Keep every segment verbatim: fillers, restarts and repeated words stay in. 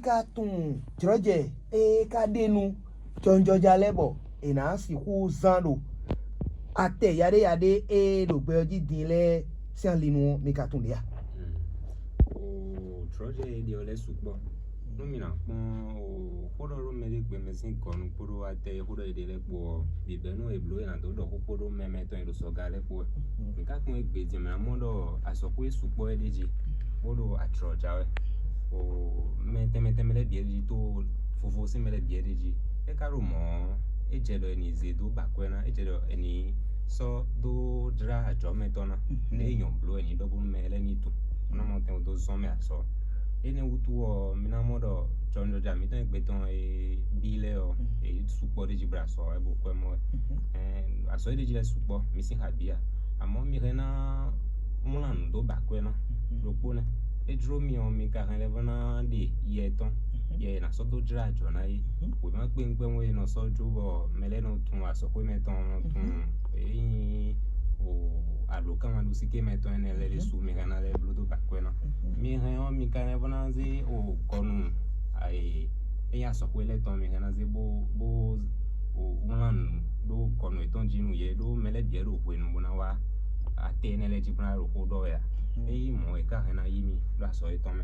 ka tunwun jlɔ̌jɛ e ka ɖe nú jɔnjɔja lɛ́ɛ bɔ è nǎ sixú zán ɖo atɛ yaɖéyaɖé e ɖo gbɛ ɔ́ jí din lɛ́ɛ sín ali nu ɔ́, mi ka tunwun ɖě a? O jlɔ̌jɛ e ɖe ɔ́ lɛ́ɛ sukpɔ́. Nú mi ná kpɔ́n o xó ɖɔ ɖó mɛɖé gbɛmɛ sín gɔnu kpódó atɛ e xó ɖɔ è ɖe lɛ́ɛ kpó ɔ́, bǐbɛ́nu e blǒ è nǎ dó ɖɔ xó kpódó mɛ mɛtɔn e ɖo sɔga lɛ́ɛ kpó wɛ. Mi ka kpɔ́n égbé din mɛ ná mɔ ɖɔ azɔ̌xwé sukpɔ́ é ɖ'é jí bó ɖo ajlɔ̌ ja wɛ. O mɛ tɛnmɛ tɛnmɛ lɛ́ɛ bǐ é ɖ'é jí tó vovo sín mɛ lɛ́ɛ bǐ é ɖ'é jí. É ka ɖo mɔ̌ ɔ́, é jɛ ɖɔ è nǐ zé dó ba akwɛ́ ná, é jɛ ɖɔ è nǐ sɔ́ dó jlá ajɔ̌ mɛtɔn ná. Lě e nyɔ̌ bló è nǐ ɖɔ bónú mɛ lɛ́ɛ ní tunwun, bó ná mɔ tɛn dó zɔ́n mɛ azɔ̌. Énɛ́ wútu ɔ́, mi ná mɔ ɖɔ jɔnjɔja mǐtɔn e gbɛtɔn e bí lɛ́ɛ ɔ́, è sukpɔ́ ɖ'é jí bó ɖo azɔ̌ wɛ bó kwɛ́ mɔ wɛ. Ɛn, azɔ̌ e ɖ'é jí lɛ́ɛ sukpɔ́, mi sín xa bǐ a? Amɔ̌ mi hɛn ná wlán nǔ dó ba akwɛ́ ná. Ɖokpó nɛ́, é jló mi ɔ́, mi ka hɛn lɛ́ vɔ́ ná ɖe yɛ tɔn, yɛ è nǎ sɔ́ dó jlá ajɔ̌ ná é. Wěma kpéwúnkpéwún e nɔ sɔ́ jó bɔ mɛ lɛ́ɛ nɔ tunwun azɔ̌xwé mɛtɔn, nɔ tunwun ényí o alǒkanmaɖósíké mɛtɔn énɛ́ lɛ́ɛ ɖésú mi hɛn ná lɛ́ bló dó ba akwɛ́ ná. Mi hɛn ɔ́, mi ka lɛ́ vɔ́ ná zé o gɔnu ényí azɔ̌xwé lɛ́ɛ tɔn mi hɛn ná zé bó bó o wlán nǔ ɖó gɔnu yětɔn jí nú yě, ɖó mɛ lɛ́ɛ bǐ wɛ ɖo hwenu bó ná wá atɛ énɛ́ lɛ́ɛ jí bó ná ɖo xó ɖɔ wɛ a? Ényí mɔ̌ è ka hɛn ná yí mi ɖó azɔ̌ yětɔn mɛ,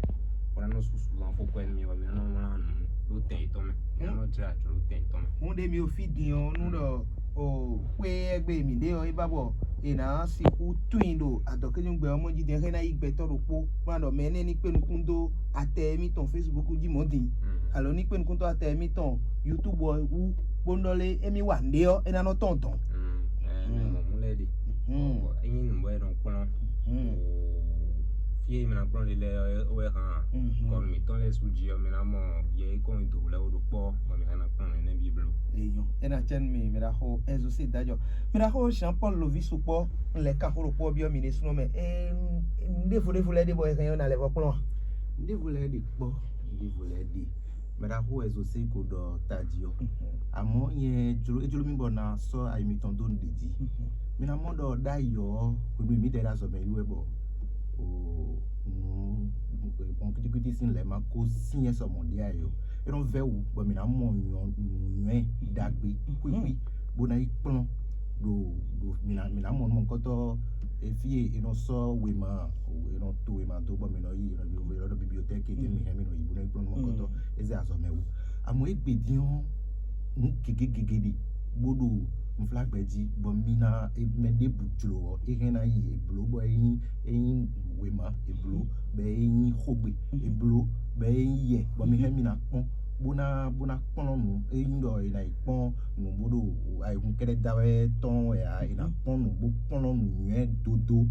bó ná nɔ susu lan xó kwɛ́ nú mi bɔ mi ná nɔ wlán nǔ ɖó tɛn yětɔn mɛ, mi ná nɔ jlá ajɔ̌ ɖó tɛn yětɔn mɛ. Hún ɖé mi ò fí din ɔ́ nú ɖɔ o xwé e gbe mǐ ɖe ɔ́ é ba bɔ è nǎ sixú tunwun i ɖo adɔ̌kɛ́núgbɛ ɔ́ mɔ jí din xé ná yí gbɛtɔ́ ɖokpó, bó ná ɖɔ mɛ énɛ́ ní kpé nukún dó atɛ émítɔn Facebook jí mɔ̌ din, alo ní kpé nukún dó atɛ émítɔn YouTube ɔ́ wú, bó nɔ lé émí wa nǔɖé ɔ́, é ná nɔ tɔn dɔn. Mɔ̌mú lɛ́ɛ ɖe. Ényí nǔ bɔ è nɔ kplɔ́n fí e mi ná kplɔ́n ɖe lɛ́ɛ wɛ hàn kɔnu mǐtɔn lɛ́ɛ sú jí ɔ́, mi ná mɔ yɛ e kɔn nyi dǒ lɛ́ɛ wó ɖo kpɔ́, bɔ mi hɛn ná kplɔ́n nǔ énɛ́ bǐ bló. Eyon, é ná cɛ nú mi, mi ɖaxó Ɛzosé Dájɔ. Mi ɖaxó Jean Paul Lovi sukpɔ́, un lɛ kan xó ɖokpó ɔ́ byɔ́ mi ɖésúnɔ mɛ. Ée un ɖěvo ɖěvo lɛ́ɛ ɖe bɔ è hɛn ɔ́, nǎ lɛ́ vɔ kplɔ́n a? Ɖěvo lɛ́ɛ ɖe kpɔ́, ɖěvo lɛ́ɛ ɖe. Mɛ ɖaxó Ɛzosé ko ɖɔ tají ɔ́. Amɔ̌ nyɛ jló é jló mì bɔ ná sɔ́ ayi mitɔn dó nǔɖé jí. Mi ná mɔ ɖɔ ɖ'ayǐ ɔ́, hwenu e mǐdɛɛ ɖo azɔ̌ mɛ yi wɛ bɔ nǔ gbɔn kwítíkwítí sín lɛ̌ ma ko syɛ́n sɔ mɔ̌ ɖe ǎ é ɔ́, é nɔ vɛ́ wǔ bɔ mǐ ná mɔ nǔnywɛ́ ɖagbe xwíxwí bó ná yi kplɔ́n ɖo ɖo mǐ ná mǐ ná mɔ nukɔntɔ́ fí e è nɔ sɔ́ wěma è nɔ to wěma dó bɔ mǐ nɔ yi è nɔ yi è nɔ ɖɔ bibliotɛ́ki ée mǐ hɛn mǐ nɔ yi bó ná yi kplɔ́n nukɔntɔ́ é zɛ azɔ̌ mɛ wú. Àmọ́ égbé dín ɔ́, nǔ gěgé gěgé ɖe bó ɖo nflágbɛ́ jí bɔ mǐ ná mɛ ɖěbǔ jló ɔ́, é hɛn ná yi è blǒ bɔ é nyí é nyí wěma è blǒ bɔ é nyí xógbe è blǒ bɔ é nyí yɛ bɔ mǐ hɛn mǐ ná kpɔ́n bó ná bó ná kplɔ́n nǔ é nyí ɖɔ è nǎ yi kpɔ́n nǔ bó ɖo ayihún kɛ́ɖɛ́ da wɛ tɔn wɛ ǎ, è nǎ kpɔ́n nǔ bó kplɔ́n nǔnywɛ́ dódó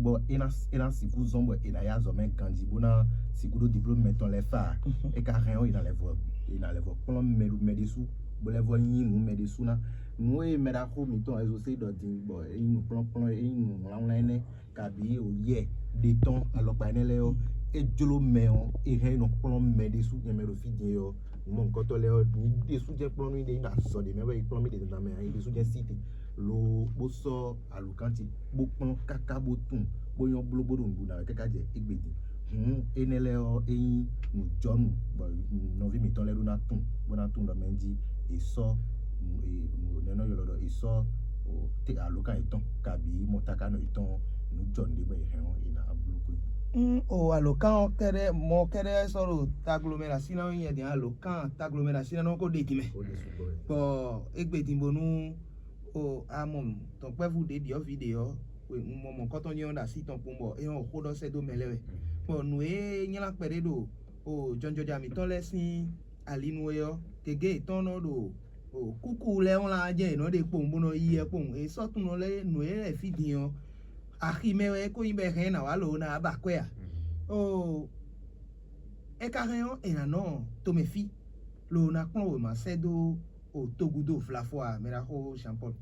bɔ é ná é ná sixú zɔ́n bɔ è nǎ yi azɔ̌ mɛ ganjí bó ná sixú ɖó diplôme mɛtɔn lɛ́ɛ fa ǎ. É ka hɛn ɔ́, è nǎ lɛ́ vɔ è nǎ lɛ́ vɔ kplɔ́n mɛ ɖo mɛ ɖésú bó lɛ́ vɔ nyí nǔ mɛ ɖésú ná. Nǔ e mɛ ɖaxó mǐtɔn Ɛzosé ɖɔ din bɔ é nyí nǔkplɔ́nkplɔ́n é nyí nǔwlánwlán énɛ́ kabǐ o yɛ ɖe tɔn alɔkpa énɛ́ lɛ́ɛ ɔ́, é jló mɛ ɔ́, é hɛn é nɔ kplɔ́n mɛ ɖésú nyɛ mɛ ɖo fí din é ɔ́, nǔmɔ̌hunkɔtɔn lɛ́ɛ ɔ́, nyí ɖésú jɛ́n kplɔ́n nú nyí ɖé nyí azɔ ɖě mɛ wɛ yi kplɔ́n mì ɖě zǎnzǎn mɛ ǎ, nyí ɖésú jɛ́n sí te lo bó sɔ́ alǔkán ce bó kplɔ́n káká bó tunwun bó nyɔ́ bló bó ɖo nǔɖuɖu ná wɛ káká jɛ égbé din. Hǔn énɛ́ lɛ́ɛ ɔ́, é nyí nǔjɔnǔ bɔ nɔví mǐtɔn lɛ́ɛ ɖó ná tunwun bó ná tunwun ɖɔ mɛ jí è sɔ́ nɛnɔ ylɔ́ ɖɔ è sɔ́ alǒkan yětɔn kabǐ mɔtákánɔ yětɔn nǔjɔnǔ ɖé bɔ è hɛn ɔ́, è nǎ bló xwé. O alǒkan ɔ́ kɛ́ɖɛ́ mɔ kɛ́ɖɛ́ sɔ́ ɖo taglo mɛ ɖo así ná nyɛ din alǒkan taglo mɛ ɖo así ná nɔ ko ɖe din mɛ. Bɔ égbé din bónú o amɔ tɔn kpɛ́vú ɖě ɖiɔ́ví ɖě ɔ́, un mɔ mɔ̌kɔtɔn nyɛ ɔ́ ɖo así tɔn kpɔ́n bɔ é nyɔ́ xó ɖɔ sɛ́ dó mɛ lɛ́ɛ wɛ. Bɔ nǔ e nylá kpɛɖé ɖo o jɔnjɔja mǐtɔn lɛ́ɛ sín ali nu é ɔ́, gěgé yětɔn nɔ ɖo o kúkú lɛ́ɛ wlán jɛ è nɔ ɖe kpowun bó nɔ yí ɛ kpowun. È sɔ́ tunwun lɛ́ɛ nǔ e lɛ́ fí din ɔ́, axi mɛ wɛ é ko nyí bɔ è hɛn ná wá lǒ ná ba kwɛ́ a? O é ka hɛn ɔ́, è nǎ nɔ tomɛfí lǒ ná kplɔ́n wěma sɛ́ dó o togudo vlafɔ a, mɛ ɖaxó Jean Paul.